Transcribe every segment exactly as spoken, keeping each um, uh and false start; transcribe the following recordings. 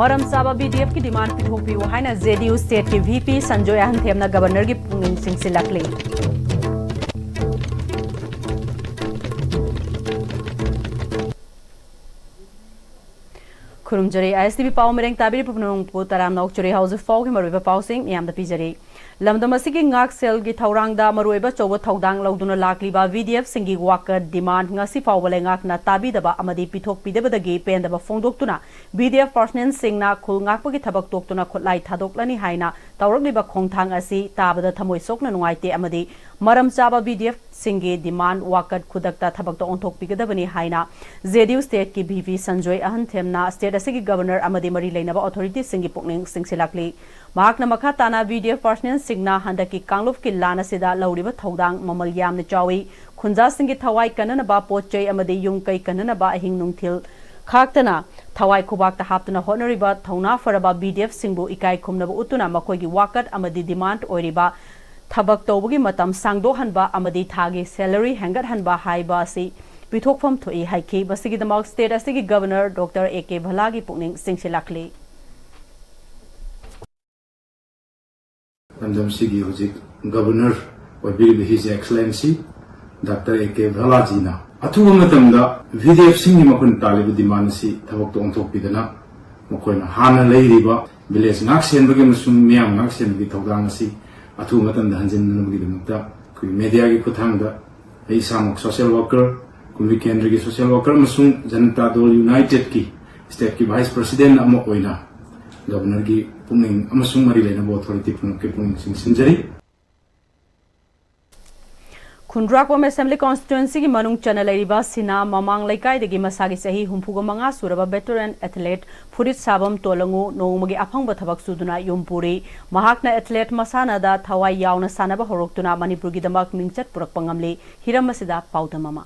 ꯃꯔꯝ ꯆꯥꯕ ꯕꯤ ꯗꯤ ꯑꯦꯐꯀꯤ ꯗꯤꯃꯥꯟ ꯄꯤꯊꯣꯛꯄꯤꯌꯨ ꯍꯥꯏꯅ ꯖꯦ ꯗꯤ ꯌꯨ ꯁ꯭ꯇꯦꯠꯀꯤ ꯚꯤ ꯄꯤ ꯁꯟꯖꯣꯏ ꯑꯍꯟꯊꯦꯝꯅ ꯒꯕꯔꯅꯔꯒꯤ ꯄꯨꯛꯅꯤꯡ ꯆꯤꯡꯁꯤꯜꯂꯛꯂꯤ꯫ ꯈꯨꯔꯨꯝꯖꯔꯤ꯫ ꯑꯥꯏ ꯑꯦꯁ ꯇꯤ ꯚꯤ ꯄꯥꯎ ꯃꯤꯔꯦꯡ ꯇꯥꯕꯤꯔꯤꯕ ꯄꯨꯝꯅꯃꯛꯄꯨ ꯇꯔꯥꯝꯅ ꯑꯣꯛꯆꯔꯤ꯫ ꯍꯧꯖꯤꯛ ꯐꯥꯎꯒꯤ ꯃꯔꯨꯑꯣꯏꯕ ꯄꯥꯎꯁꯤꯡ ꯃꯤꯌꯥꯝꯗ ꯄꯤꯖꯔꯤ꯫ ꯂꯝꯗꯝ ꯑꯁꯤꯒꯤ ꯉꯥꯛꯁꯦꯜꯒꯤ ꯊꯧꯔꯥꯡꯗ ꯃꯔꯨꯑꯣꯏꯕ ꯑꯆꯧꯕ ꯊꯧꯗꯥꯡ ꯂꯧꯗꯨꯅ ꯂꯥꯛꯂꯤꯕ ꯚꯤ ꯗꯤ ꯑꯦꯐꯁꯤꯡꯒꯤ ꯋꯥꯀꯠ ꯗꯤꯃꯥꯟ ꯉꯁꯤ ꯐꯥꯎꯕ ꯂꯩꯉꯥꯛꯅ ꯇꯥꯕꯤꯗꯕ ꯑꯃꯗꯤ ꯄꯤꯊꯣꯛꯄꯤꯗꯕꯗꯒꯤ ꯄꯦꯟꯗꯕ ꯐꯣꯡꯗꯣꯛꯇꯨꯅ ꯚꯤ ꯗꯤ ꯑꯦꯐ ꯄꯥꯔꯁꯅꯦꯜꯁꯤꯡꯅ ꯈꯨꯜ ꯉꯥꯛꯄꯒꯤ ꯊꯕꯛ ꯇꯣꯛꯇꯨꯅ ꯈꯨꯠꯂꯥꯏ ꯊꯥꯗꯣꯛꯂꯅꯤ ꯍꯥꯏꯅ ꯇꯧꯔꯛꯂꯤꯕ ꯈꯣꯡꯊꯥꯡ ꯑꯁꯤ ꯇꯥꯕꯗ ꯊꯃꯣꯏ ꯁꯣꯛꯅ ꯅꯨꯡꯉꯥꯏꯇꯦ ꯑꯃꯗꯤ ꯃꯔꯝ ꯆꯥꯕ ꯚꯤ ꯗꯤ ꯑꯦꯐꯁꯤꯡꯒꯤ ꯗꯤꯃꯥꯟ ꯋꯥꯀꯠ ꯈꯨꯗꯛꯇ ꯊꯕꯛꯇ ꯑꯣꯟꯊꯣꯛꯄꯤꯒꯗꯕꯅꯤ ꯍꯥꯏꯅ ꯖꯦ ꯗꯤ ꯌꯨ ꯁ꯭ꯇꯦꯠꯀꯤ ꯚꯤ ꯄꯤ ꯁꯟꯖꯣꯏ ꯑꯍꯟꯊꯦꯝꯅ ꯁ꯭ꯇꯦꯠ ꯑꯁꯤꯒꯤ ꯒꯕꯔꯅꯔ ꯑꯃꯗꯤ ꯃꯔꯤ ꯂꯩꯅꯕ ꯑꯣꯊꯣꯔꯤꯇꯤꯁꯤꯡꯒꯤ ꯄꯨꯛꯅꯤꯡ ꯆꯤꯡꯁꯤꯜꯂꯛꯂꯤ꯫ ꯃꯍꯥꯛꯅ ꯃꯈꯥ ꯇꯥꯅ ꯚꯤ ꯗꯤ ꯑꯦꯐ ꯄꯥꯔꯁꯅꯦꯜꯁꯤꯡꯅ ꯍꯟꯗꯛꯀꯤ ꯀꯥꯡꯂꯨꯞꯀꯤ ꯂꯥꯟ ꯑꯁꯤꯗ ꯂꯧꯔꯤꯕ ꯊꯧꯗꯥꯡ ꯃꯃꯜ ꯌꯥꯝꯅ ꯆꯥꯎꯏ꯫ ꯈꯨꯟꯖꯥꯁꯤꯡꯒꯤ ꯊꯋꯥꯏ ꯀꯟꯅꯅꯕ, ꯄꯣꯠ ꯆꯩ ꯑꯃꯗꯤ ꯌꯨꯝ ꯀꯩ ꯀꯟꯅꯅꯕ ꯑꯍꯤꯡ ꯅꯨꯡꯊꯤꯜ ꯈꯥꯛꯇꯅ ꯊꯋꯥꯏ ꯈꯨꯕꯥꯛꯇ ꯍꯥꯞꯇꯨꯅ ꯍꯣꯠꯅꯔꯤꯕ ꯊꯧꯅꯥ ꯐꯔꯕ ꯚꯤ ꯗꯤ ꯑꯦꯐꯁꯤꯡꯕꯨ ꯏꯀꯥꯏ ꯈꯨꯝꯅꯕ ꯎꯠꯇꯨꯅ ꯃꯈꯣꯏꯒꯤ ꯋꯥꯀꯠ ꯑꯃꯗꯤ ꯗꯤꯃꯥꯟ ꯑꯣꯏꯔꯤꯕ ꯊꯕꯛ ꯇꯧꯕꯒꯤ ꯃꯇꯝ ꯁꯥꯡꯗꯣꯛꯍꯟꯕ ꯑꯃꯗꯤ ꯊꯥꯒꯤ ꯁꯦꯂꯔꯤ ꯍꯦꯟꯒꯠꯍꯟꯕ ꯍꯥꯏꯕ ꯑꯁꯤ ꯄꯤꯊꯣꯛꯐꯝ ꯊꯣꯛꯏ ꯍꯥꯏꯈꯤ꯫ ꯃꯁꯤꯒꯤꯗꯃꯛ ꯁ꯭ꯇꯦꯠ ꯑꯁꯤꯒꯤ ꯒꯕꯔꯅꯔ ꯗꯣꯛꯇꯔ ꯑꯦ ꯀꯦ ꯚꯂꯥꯒꯤ ꯄꯨꯛꯅꯤꯡ ꯆꯤꯡꯁꯤꯜꯂꯛꯂꯤ꯫ ꯂꯝꯗꯝꯁꯤꯒꯤ ꯍꯧꯖꯤꯛ ꯒꯕꯔꯅꯔ ꯑꯣꯏꯕꯤꯔꯤꯕ His Excellency doctor A K ꯚꯂꯥꯖꯤꯅ ꯑꯊꯨꯕ ꯃꯇꯝꯗ ꯚꯤ ꯗꯤ ꯑꯦꯐꯁꯤꯡꯒꯤ ꯃꯈꯣꯏꯅ ꯇꯥꯜꯂꯤꯕ ꯗꯤꯃꯥꯟ ꯑꯁꯤ ꯊꯕꯛꯇ ꯑꯣꯟꯊꯣꯛꯄꯤꯗꯅ ꯃꯈꯣꯏꯅ ꯍꯥꯟꯅ ꯂꯩꯔꯤꯕ ꯚꯤꯂꯦꯖ ꯉꯥꯛ ꯁꯦꯟꯕꯒꯤ ꯑꯃꯁꯨꯡ ꯃꯤꯌꯥꯝ ꯉꯥꯛ ꯁꯦꯟꯕꯒꯤ ꯊꯧꯗꯥꯡ ꯑꯁꯤ ꯑꯊꯨꯕ ꯃꯇꯝꯗ ꯍꯟꯖꯤꯟꯅꯅꯕꯒꯤꯗꯃꯛꯇ ꯑꯩꯈꯣꯏꯒꯤ ꯃꯦꯗꯤꯌꯥꯒꯤ ꯈꯨꯠꯊꯥꯡꯗ ꯑꯩ ꯏꯁꯥꯃꯛ ꯁꯣꯁꯤꯌꯦꯜ ꯋꯥꯔꯀꯔ, ꯀꯨꯝꯕꯤ ꯀꯦꯟꯗ꯭ꯔꯒꯤ ꯁꯣꯁꯤꯌꯦꯜ ꯋꯥꯔꯀꯔ ꯑꯃꯁꯨꯡ ꯖꯅꯇꯥ ꯗꯜ ꯌꯨꯅꯥꯏꯇꯦꯗꯀꯤ ꯁ꯭ꯇꯦꯠꯀꯤ ꯚꯥꯏꯁ ꯄ꯭ꯔꯁꯤꯗꯦꯟꯠ ꯑꯃ ꯑꯣꯏꯅ ꯒꯕꯔꯅꯔꯒꯤ ꯄꯨꯛꯅꯤꯡ ꯑꯃꯁꯨꯡ ꯃꯔꯤ ꯂꯩꯅꯕ ꯑꯣꯊꯣꯔꯤꯇꯤ ꯄꯨꯝꯅꯃꯛꯀꯤ ꯄꯨꯛꯅꯤꯡ ꯆꯤꯡꯁꯤꯟꯖꯔꯤ꯫ ꯈꯨꯟꯗ꯭ꯔꯥꯛꯄꯝ ꯑꯦꯁꯦꯝꯕ꯭ꯂꯤ ꯀꯣꯟꯁꯇꯤꯇ꯭ꯋꯦꯟꯁꯤꯒꯤ ꯃꯅꯨꯡ ꯆꯟꯅ ꯂꯩꯔꯤꯕ ꯁꯤꯅꯥ ꯃꯃꯥꯡ ꯂꯩꯀꯥꯏꯗꯒꯤ ꯃꯁꯥꯒꯤ ꯆꯍꯤ ꯍꯨꯝꯐꯨꯒ ꯃꯉꯥ ꯁꯨꯔꯕ ꯚꯦꯇꯔꯟ ꯑꯦꯊꯂꯦꯠ ꯐꯨꯔꯤꯠ ꯁꯥꯕꯝ ꯇꯣꯂꯉꯨ ꯅꯣꯡꯃꯒꯤ ꯑꯐꯪꯕ ꯊꯕꯛ ꯁꯨꯗꯨꯅ ꯌꯨꯝ ꯄꯨꯔꯤ꯫ ꯃꯍꯥꯛꯅ ꯑꯦꯊꯂꯦꯠ ꯃꯁꯥꯟꯅꯗ ꯊꯋꯥꯏ ꯌꯥꯎꯅ ꯁꯥꯟꯅꯕ ꯍꯧꯔꯛꯇꯨꯅ ꯃꯅꯤꯄꯨꯔꯒꯤꯗꯃꯛ ꯃꯤꯡꯆꯠ ꯄꯨꯔꯛꯄ ꯉꯝꯂꯤ꯫ ꯍꯤꯔꯝ ꯑꯁꯤꯗ ꯄꯥꯎꯗꯝ ꯑꯃ꯫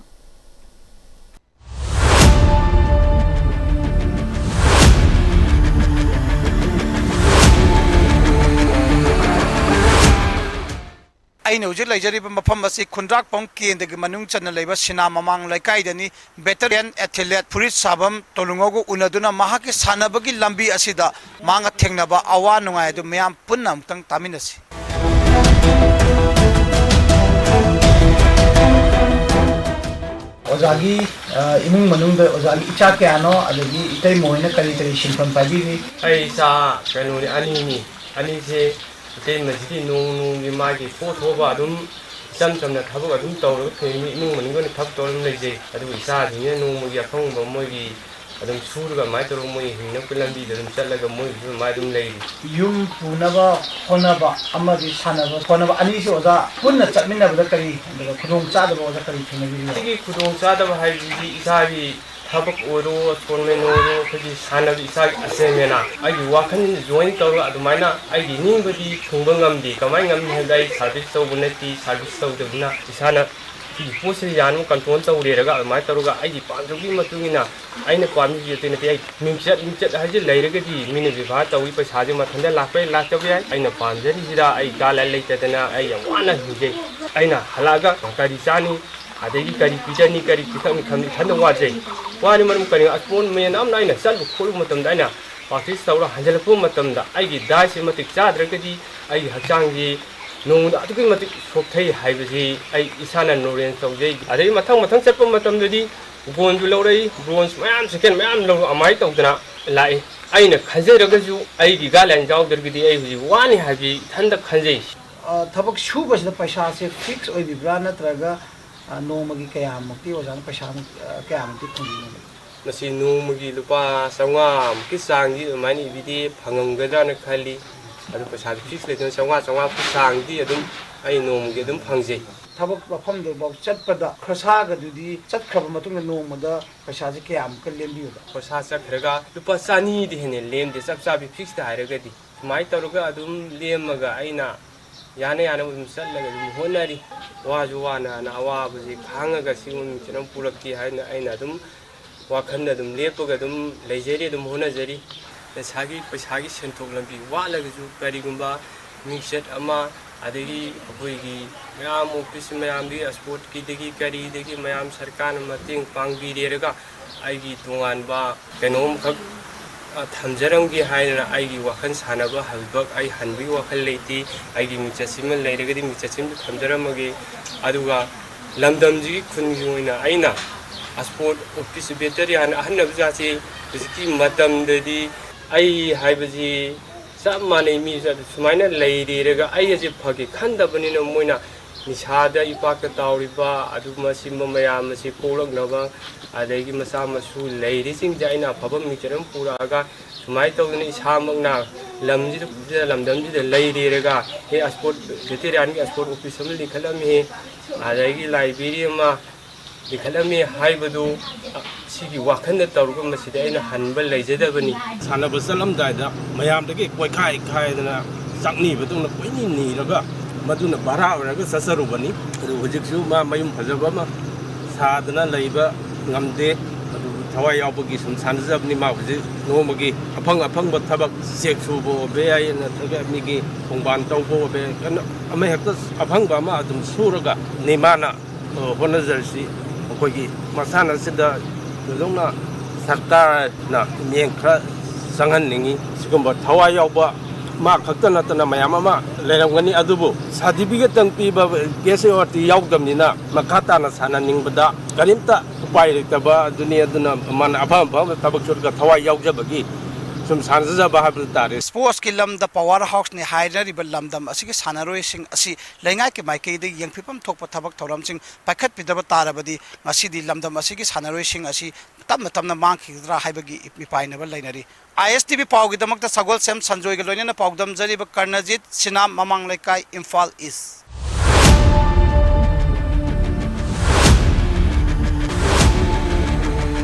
ꯑꯩꯅ ꯍꯧꯖꯤꯛ ꯂꯩꯖꯔꯤꯕ ꯃꯐꯝ ꯑꯁꯤ ꯈꯨꯟꯗ꯭ꯔꯥꯛꯄꯝ ꯀꯦꯟꯗ꯭ꯔꯒꯤ ꯃꯅꯨꯡ ꯆꯟꯅ ꯂꯩꯕ ꯁꯤꯅꯥ ꯃꯃꯥꯡ ꯂꯩꯀꯥꯏꯗꯅꯤ꯫ ꯚꯦꯇꯔꯤꯌꯟ ꯑꯦꯊꯂꯦꯠ ꯐꯨꯔꯤꯠ ꯁꯥꯐꯝ ꯇꯣꯂꯨꯉꯧꯒ ꯎꯅꯗꯨꯅ ꯃꯍꯥꯛꯀꯤ ꯁꯥꯟꯅꯕꯒꯤ ꯂꯝꯕꯤ ꯑꯁꯤꯗ ꯃꯍꯥꯛꯅ ꯊꯦꯡꯅꯕ ꯑꯋꯥ ꯅꯨꯡꯉꯥꯏ ꯑꯗꯨ ꯃꯌꯥꯝ ꯄꯨꯟꯅ ꯑꯃꯨꯛꯇꯪ ꯇꯥꯃꯤꯟꯅꯁꯤ꯫ ꯑꯣꯖꯥꯒꯤ, ꯑ, ꯏꯃꯨꯡ ꯃꯅꯨꯡꯗ ꯑꯣꯖꯥꯒꯤ ꯏꯆꯥ ꯀꯌꯥꯅꯣ, ꯑꯗꯒꯤ ꯏꯇꯩꯃ ꯍꯣꯏꯅ ꯀꯔꯤ ꯀꯔꯤ ꯁꯤꯟꯐꯝ ꯄꯥꯏꯕꯤꯔꯤ? ꯑꯩ ꯏꯆꯥ ꯀꯩꯅꯣꯅꯤ, ꯑꯅꯤꯅꯤ꯫ ꯑꯅꯤꯁꯦ ꯏꯇꯩꯃꯁꯤꯗꯤ ꯅꯣꯡ ꯅꯣꯡꯒꯤ ꯃꯥꯒꯤ ꯊꯣꯛ ꯊꯣꯛꯄ ꯑꯗꯨꯝ ꯏꯆꯝ ꯆꯝꯅ ꯊꯕꯛ ꯑꯗꯨꯝ ꯇꯧꯔꯒ ꯐꯦꯃꯤꯂꯤ ꯏꯃꯨꯡ ꯃꯅꯨꯡꯒꯤ ꯑꯣꯏꯅ ꯊꯕꯛ ꯇꯧꯔꯒ ꯑꯗꯨꯝ ꯂꯩꯖꯩ꯫ ꯑꯗꯨꯕꯨ ꯏꯆꯥꯁꯤꯡꯁꯤꯅ ꯅꯣꯡꯃꯒꯤ ꯑꯐꯪꯕ ꯃꯣꯏꯒꯤ ꯑꯗꯨꯝ ꯁꯨꯔꯒ ꯑꯗꯨꯃꯥꯏꯅ ꯇꯧꯔꯒ ꯃꯣꯏ ꯍꯤꯡꯅꯕꯒꯤ ꯂꯝꯕꯤꯗ ꯑꯗꯨꯝ ꯆꯠꯂꯒ ꯃꯣꯏꯒꯤꯁꯨ ꯑꯗꯨꯃꯥꯏꯅ ꯑꯗꯨꯝ ꯂꯩꯔꯤ꯫ ꯌꯨꯝ ꯄꯨꯅꯕ ꯍꯣꯠꯅꯕ ꯑꯃꯗꯤ ꯁꯥꯟꯅꯕ ꯈꯣꯠꯅꯕ ꯑꯅꯤꯁꯤ ꯑꯣꯖꯥ ꯄꯨꯟꯅ ꯆꯠꯃꯤꯟꯅꯕꯗ ꯀꯔꯤ, ꯑꯗꯨꯒ ꯈꯨꯗꯣꯡ ꯆꯥꯗꯕ ꯑꯣꯖꯥ ꯀꯔꯤ ꯊꯦꯡꯅꯕꯤꯔꯤꯅꯣ? ꯁꯤꯒꯤ ꯈꯨꯗꯣꯡ ꯆꯥꯗꯕ ꯍꯥꯏꯕꯁꯤꯗꯤ ꯏꯁꯥꯒꯤ ꯊꯕꯛ ꯑꯣꯏꯔꯣ, ꯇꯣꯔꯅꯥꯃꯦꯟ ꯑꯣꯏꯔꯣ, ꯑꯩꯈꯣꯏꯒꯤ ꯁꯥꯟꯅꯕ ꯏꯁꯥꯒꯤ ꯑꯁꯦꯝꯃꯦꯅ ꯑꯩꯒꯤ ꯋꯥꯈꯜ ꯖꯣꯏꯟ ꯇꯧꯔꯒ ꯑꯗꯨꯃꯥꯏꯅ ꯑꯩꯒꯤ ꯅꯤꯡꯕꯗꯤ ꯊꯨꯡꯕ ꯉꯝꯗꯦ꯫ ꯀꯃꯥꯏꯅ ꯉꯝꯃꯤ ꯍꯥꯏꯕꯗ ꯑꯩ ꯁꯥꯔꯚꯤꯁ ꯇꯧꯕ ꯅꯠꯇꯦ, ꯁꯥꯔꯚꯤꯁ ꯇꯧꯗꯕꯅ ꯏꯁꯥꯅ ꯁꯤꯒꯤ ꯄꯣꯠꯁꯤ ꯌꯥꯅꯕ ꯀꯟꯇ꯭ꯔꯣꯜ ꯇꯧꯔꯦꯔꯒ ꯑꯗꯨꯃꯥꯏꯅ ꯇꯧꯔꯒ ꯑꯩꯒꯤ ꯄꯥꯝꯖꯕꯒꯤ ꯃꯇꯨꯡ ꯏꯟꯅ ꯑꯩꯅ ꯄꯥꯝꯃꯤꯁꯤ ꯑꯇꯩ ꯅꯠꯇꯦ꯫ ꯑꯩ ꯃꯤꯡꯆꯠ, ꯃꯤꯡꯆꯠ ꯍꯥꯏꯁꯦ ꯂꯩꯔꯒꯗꯤ ꯃꯤꯅ ꯕꯦꯕꯥꯔ ꯇꯧꯏ, ꯄꯩꯁꯥꯁꯦ ꯃꯊꯟꯇ ꯂꯥꯛꯄ ꯌꯥꯏ, ꯂꯥꯛꯇꯕ ꯌꯥꯏ꯫ ꯑꯩꯅ ꯄꯥꯝꯖꯔꯤꯁꯤꯗ ꯑꯩ ꯒꯥꯂꯥꯏ ꯂꯩꯇꯗꯅ ꯑꯩ ꯌꯥꯝ ꯋꯥꯅ ꯍꯤꯡꯖꯩ꯫ ꯑꯩꯅ ꯍꯜꯂꯛꯑꯒ ꯀꯔꯤ ꯆꯥꯅꯤ, ꯑꯗꯒꯤ ꯀꯔꯤ ꯄꯤꯖꯅꯤ, ꯀꯔꯤ ꯄꯤꯊꯛꯅꯤ ꯈꯟꯕ ꯏꯊꯟꯇ ꯋꯥꯖꯩ꯫ ꯋꯥꯔꯤ ꯃꯔꯝ ꯀꯔꯤꯅꯣ? ꯑꯁꯄꯣꯟ ꯃꯦꯟ ꯑꯃꯅ ꯑꯩꯅ ꯆꯠꯂꯨ ꯈꯣꯠꯂꯨꯕ ꯃꯇꯝꯗ, ꯑꯩꯅ ꯄ꯭ꯔꯥꯛꯇꯤꯁ ꯇꯧꯔ ꯍꯟꯖꯤꯜꯂꯛꯄ ꯃꯇꯝꯗ ꯑꯩꯒꯤ ꯗꯥꯏꯠꯁꯦ ꯃꯇꯤꯛ ꯆꯥꯗ꯭ꯔꯒꯗꯤ ꯑꯩꯒꯤ ꯍꯛꯆꯥꯡꯁꯤ ꯅꯣꯡꯃꯗ ꯑꯗꯨꯛꯀꯤ ꯃꯇꯤꯛ ꯁꯣꯛꯊꯩ ꯍꯥꯏꯕꯁꯤ ꯑꯩ ꯏꯁꯥꯅ ꯅꯣꯂꯦꯖ ꯇꯧꯖꯩ꯫ ꯑꯗꯩ ꯃꯊꯪ ꯃꯊꯪ ꯆꯠꯄ ꯃꯇꯝꯗꯗꯤ ꯒꯣꯜꯁꯨ ꯂꯧꯔꯛꯏ, ꯕ꯭ꯔꯣꯟꯖ ꯃꯌꯥꯝ, ꯁꯦꯀꯦꯟ ꯃꯌꯥꯝ ꯂꯧꯔ ꯑꯗꯨꯃꯥꯏꯅ ꯇꯧꯗꯅ ꯂꯥꯛꯏ꯫ ꯑꯩꯅ ꯈꯟꯖꯔꯒꯁꯨ ꯑꯩꯒꯤ ꯒꯥꯏꯗꯂꯥꯏꯟ ꯌꯥꯎꯗ꯭ꯔꯒꯗꯤ ꯑꯩ ꯍꯧꯖꯤꯛ ꯋꯥꯅꯤ ꯍꯥꯏꯕꯁꯤ ꯏꯊꯟꯇ ꯈꯟꯖꯩ꯫ ꯑ, ꯊꯕꯛ ꯁꯨꯕꯁꯤꯗ ꯄꯩꯁꯥꯁꯦ ꯐꯤꯛꯁ ꯑꯣꯏꯕꯤꯕ꯭ꯔꯥ, ꯅꯠꯇ꯭ꯔꯒ, ꯑ, ꯅꯣꯡꯃꯒꯤ ꯀꯌꯥꯃꯨꯛꯇꯤ ꯑꯣꯖꯥꯅ ꯄꯩꯁꯥ, ꯑ, ꯀꯌꯥꯃꯨꯛꯇꯤ ꯐꯪꯕꯤꯕꯅꯣ? ꯃꯁꯤ ꯅꯣꯡꯃꯒꯤ ꯂꯨꯄꯥ ꯆꯥꯝꯃꯉꯥꯃꯨꯛꯀꯤ ꯆꯥꯡꯗꯤ ꯑꯗꯨꯃꯥꯏꯅ ꯏꯕꯤꯗꯦ, ꯐꯪꯉꯝꯒꯗ꯭ꯔꯥꯅ ꯈꯜꯂꯤ꯫ ꯑꯗꯨ ꯄꯩꯁꯥꯗꯤ ꯐꯤꯛꯁ ꯂꯩꯇꯅ ꯆꯥꯝꯃꯉꯥ, ꯆꯥꯝꯃꯉꯥꯃꯨꯛꯀꯤ ꯆꯥꯡꯗꯤ ꯑꯗꯨꯝ ꯑꯩ ꯅꯣꯡꯃꯒꯤ ꯑꯗꯨꯝ ꯐꯪꯖꯩ꯫ ꯊꯕꯛ ꯃꯐꯝꯗꯨꯐꯥꯎ ꯆꯠꯄꯗ ꯈꯣꯔꯁꯥꯒꯗꯨꯗꯤ ꯆꯠꯈ꯭ꯔꯕ ꯃꯇꯨꯡꯗ ꯅꯣꯡꯃꯗ ꯄꯩꯁꯥꯁꯦ ꯀꯌꯥꯃꯨꯛꯀ ꯂꯦꯝꯕꯤꯕ? ꯈꯣꯔꯁꯥ ꯆꯠꯈ꯭ꯔꯒ ꯂꯨꯄꯥ ꯆꯅꯤꯗꯤ ꯍꯦꯟꯅ ꯂꯦꯝꯗꯦ, ꯆꯞ ꯆꯥꯕꯤ ꯐꯤꯛꯁꯇ ꯍꯥꯏꯔꯒꯗꯤ꯫ ꯁꯨꯃꯥꯏꯅ ꯇꯧꯔꯒ ꯑꯗꯨꯝ ꯂꯦꯝꯃꯒ ꯑꯩꯅ ꯌꯥꯅ ꯌꯥꯅꯕ ꯑꯗꯨꯝ ꯆꯠꯂꯒ ꯑꯗꯨꯝ ꯍꯣꯠꯅꯔꯤ꯫ ꯋꯥꯁꯨ ꯋꯥꯅ ꯑꯋꯥꯕꯁꯤ ꯈꯥꯡꯉꯒ ꯁꯤꯒꯨꯝꯕ ꯃꯤꯡꯆꯠ ꯑꯃ ꯄꯨꯔꯛꯀꯦ ꯍꯥꯏꯅ ꯑꯩꯅ ꯑꯗꯨꯝ ꯋꯥꯈꯜꯗ ꯑꯗꯨꯝ ꯂꯦꯞꯄꯒ ꯑꯗꯨꯝ ꯂꯩꯖꯔꯤ, ꯑꯗꯨꯝ ꯍꯣꯠꯅꯖꯔꯤ꯫ ꯄꯩꯁꯥꯒꯤ, ꯄꯩꯁꯥꯒꯤ ꯁꯦꯟꯊꯣꯛ ꯂꯝꯕꯤ ꯋꯥꯠꯂꯒꯁꯨ ꯀꯔꯤꯒꯨꯝꯕ ꯃꯤꯡꯆꯠ ꯑꯃ ꯑꯗꯒꯤ ꯑꯩꯈꯣꯏꯒꯤ ꯃꯌꯥꯝ ꯑꯣꯐꯤꯁ ꯃꯌꯥꯝꯗꯒꯤ, ꯏꯁꯄꯣꯔꯠꯀꯤꯗꯒꯤ ꯀꯔꯤꯗꯒꯤ ꯃꯌꯥꯝ ꯁꯔꯀꯥꯔꯅ ꯃꯇꯦꯡ ꯄꯥꯡꯕꯤꯔꯦꯔꯒ ꯑꯩꯒꯤ ꯇꯣꯉꯥꯟꯕ ꯀꯩꯅꯣꯝꯈꯛ ꯊꯝꯖꯔꯝꯒꯦ ꯍꯥꯏꯗꯅ ꯑꯩꯒꯤ ꯋꯥꯈꯜ ꯁꯥꯟꯅꯕ ꯍꯜꯕꯛ ꯑꯩ ꯍꯟꯕꯒꯤ ꯋꯥꯈꯜ ꯂꯩꯇꯦ꯫ ꯑꯩꯒꯤ ꯃꯤꯡꯆꯠꯁꯤꯃ ꯂꯩꯔꯒꯗꯤ ꯃꯤꯡꯆꯠꯁꯤꯃ ꯊꯝꯖꯔꯝꯃꯒꯦ꯫ ꯑꯗꯨꯒ ꯂꯝꯗꯝꯁꯤꯒꯤ ꯈꯨꯟꯒꯤ ꯑꯣꯏꯅ ꯑꯩꯅ ꯏꯁꯄꯣꯔꯠ ꯑꯣꯐꯤꯁ ꯚꯦꯇꯔꯤꯌꯥꯟ ꯑꯍꯟꯅꯕ ꯖꯥꯠꯁꯤ ꯍꯧꯖꯤꯛꯀꯤ ꯃꯇꯝꯗꯗꯤ ꯑꯩ ꯍꯥꯏꯕꯁꯤ ꯆꯞ ꯃꯥꯟꯅꯩ꯫ ꯃꯤꯁꯨ ꯑꯗꯨ ꯁꯨꯃꯥꯏꯅ ꯂꯩꯔꯦꯔꯒ ꯑꯩ ꯑꯁꯤ ꯐꯒꯦ ꯈꯟꯗꯕꯅꯤꯅ ꯃꯣꯏꯅ ꯅꯤꯁꯥꯗ ꯏꯄꯥꯛꯇ ꯇꯥꯎꯔꯤꯕ ꯑꯗꯨ ꯃꯁꯤꯒꯨꯝꯕ ꯃꯌꯥꯝ ꯑꯁꯤ ꯀꯣꯛꯂꯛꯅꯕ, ꯑꯗꯒꯤ ꯃꯆꯥ ꯃꯁꯨ ꯂꯩꯔꯤꯁꯤꯡꯁꯦ ꯑꯩꯅ ꯑꯐꯕ ꯃꯤꯡꯆꯠ ꯑꯃ ꯄꯨꯔꯛꯑꯒ ꯁꯨꯃꯥꯏꯅ ꯇꯧꯗꯅ ꯏꯁꯥꯃꯛꯅ ꯂꯝꯁꯤꯗ, ꯂꯝꯗꯝꯁꯤꯗ ꯂꯩꯔꯦꯔꯒ ꯍꯦ ꯏꯁꯄꯣꯔꯠ ꯚꯦꯇꯦꯔꯤꯌꯥꯟꯒꯤ ꯏꯁꯄꯣꯔꯠ ꯑꯣꯐꯤꯁ ꯑꯃ ꯂꯤꯡꯈꯠꯂꯝꯃꯤ, ꯑꯗꯒꯤ ꯂꯥꯏꯕ꯭ꯔꯦꯔꯤ ꯑꯃ ꯂꯤꯡꯈꯠꯂꯝꯃꯤ ꯍꯥꯏꯕꯗꯨ ꯁꯤꯒꯤ ꯋꯥꯈꯜꯗ ꯇꯧꯔꯒ ꯃꯁꯤꯗ ꯑꯩꯅ ꯍꯟꯕ ꯂꯩꯖꯗꯕꯅꯤ꯫ ꯁꯥꯟꯅꯕ ꯆꯠꯂꯝꯗꯥꯏꯗ ꯃꯌꯥꯝꯗꯒꯤ ꯀꯣꯏꯈꯥꯏ ꯈꯥꯏꯗꯅ ꯆꯥꯛꯅꯤꯕꯗꯧꯅ ꯀꯣꯏꯅꯤ ꯅꯤꯔꯒ ꯃꯗꯨꯅ ꯚꯔꯥ ꯑꯣꯏꯔꯒ ꯆꯠꯆꯔꯨꯕꯅꯤ꯫ ꯑꯗꯨ ꯍꯧꯖꯤꯛꯁꯨ ꯃꯥ ꯃꯌꯨꯝ ꯐꯖꯕ ꯑꯃ ꯁꯥꯗꯅ ꯂꯩꯕ ꯉꯝꯗꯦ꯫ ꯑꯗꯨꯕꯨ ꯊꯋꯥꯏ ꯌꯥꯎꯕꯒꯤ ꯁꯨꯝ ꯁꯥꯟꯅꯖꯕꯅꯤ꯫ ꯃꯥ ꯍꯧꯖꯤꯛ ꯅꯣꯡꯃꯒꯤ ꯑꯐꯪ ꯑꯐꯪꯕ ꯊꯕꯛ, ꯆꯦꯛ ꯁꯨꯕ ꯑꯣꯏꯕ ꯌꯥꯏ, ꯅꯠꯇ꯭ꯔꯒ ꯃꯤꯒꯤ ꯈꯣꯡꯕꯥꯟ ꯇꯧꯕ ꯑꯣꯏꯕ ꯌꯥꯏ, ꯀꯟꯅ ꯑꯃ ꯍꯦꯛꯇ ꯑꯐꯪꯕ ꯑꯃ ꯑꯗꯨꯝ ꯁꯨꯔꯒ ꯅꯤ ꯃꯥꯅ ꯑ, ꯍꯣꯠꯅꯖꯔꯁꯤ꯫ ꯑꯩꯈꯣꯏꯒꯤ ꯃꯁꯥꯟꯅ ꯑꯁꯤꯗ ꯊꯣꯏꯗꯣꯛꯅ ꯁꯔꯀꯥꯔꯅ ꯃꯤꯠꯌꯦꯡ ꯈꯔ ꯆꯪꯍꯟꯅꯤꯡꯏ꯫ ꯁꯤꯒꯨꯝꯕ ꯊꯋꯥꯏ ꯌꯥꯎꯕ ꯃꯥ ꯈꯛꯇ ꯅꯠꯇꯅ ꯃꯌꯥꯝ ꯑꯃ ꯂꯩꯔꯝꯒꯅꯤ, ꯑꯗꯨꯕꯨ ꯁꯥꯔꯇꯤꯐꯤꯀꯦꯠꯇꯪ ꯄꯤꯕ ꯀꯦꯁ ꯑꯦ ꯑꯥꯔ ꯇꯤ ꯌꯥꯎꯗꯕꯅꯤꯅ ꯃꯈꯥ ꯇꯥꯅ ꯁꯥꯟꯅꯅꯤꯡꯕꯗ ꯀꯔꯤꯝꯇ ꯎꯄꯥꯏ ꯂꯩꯇꯕ ꯑꯗꯨꯅꯤ꯫ ꯑꯗꯨꯅ ꯃꯥꯅ ꯑꯐꯪ ꯑꯐꯪꯕ ꯊꯕꯛ ꯁꯨꯔꯒ ꯊꯋꯥꯏ ꯌꯥꯎꯖꯕꯒꯤ ꯁꯨꯝ ꯁꯥꯟꯅꯖꯕ ꯍꯥꯏꯕꯗꯨ ꯇꯥꯔꯦ꯫ ꯁ꯭ꯄꯣꯔꯠꯁꯀꯤ ꯂꯝꯗ ꯄꯋꯥꯔ ꯍꯥꯎꯁꯅꯤ ꯍꯥꯏꯅꯔꯤꯕ ꯂꯝꯗꯝ ꯑꯁꯤꯒꯤ ꯁꯥꯟꯅꯔꯣꯏꯁꯤꯡ ꯑꯁꯤ ꯂꯩꯉꯥꯛꯀꯤ ꯃꯥꯏꯀꯩꯗꯒꯤ ꯌꯦꯡꯐꯝ ꯊꯣꯛꯄ ꯊꯕꯛ ꯊꯧꯔꯝꯁꯤꯡ ꯄꯥꯏꯈꯠꯄꯤꯗꯕ ꯇꯥꯔꯕꯗꯤ ꯉꯁꯤꯗꯤ ꯂꯝꯗꯝ ꯑꯁꯤꯒꯤ ꯁꯥꯟꯅꯔꯣꯏꯁꯤꯡ ꯑꯁꯤ ꯇꯞꯅ ꯇꯞꯅ ꯃꯥꯡꯈꯤꯒꯗ꯭ꯔꯥ ꯍꯥꯏꯕꯒꯤ ꯃꯤꯄꯥꯏꯅꯕ ꯂꯩꯅꯔꯤ꯫ ꯑꯥꯏ ꯑꯦꯁ ꯇꯤ ꯚꯤ ꯄꯥꯎꯒꯤꯗꯃꯛꯇ ꯁꯒꯣꯜꯁꯦꯝ ꯁꯟꯖꯣꯏꯒ ꯂꯣꯏꯅꯅ ꯄꯥꯎꯗꯝꯖꯔꯤꯕ ꯀꯔꯅꯖꯤꯠ ꯁꯤꯅꯥꯝ, ꯃꯃꯥꯡ ꯂꯩꯀꯥꯏ, ꯏꯝꯐꯥꯜ ꯏꯁ꯫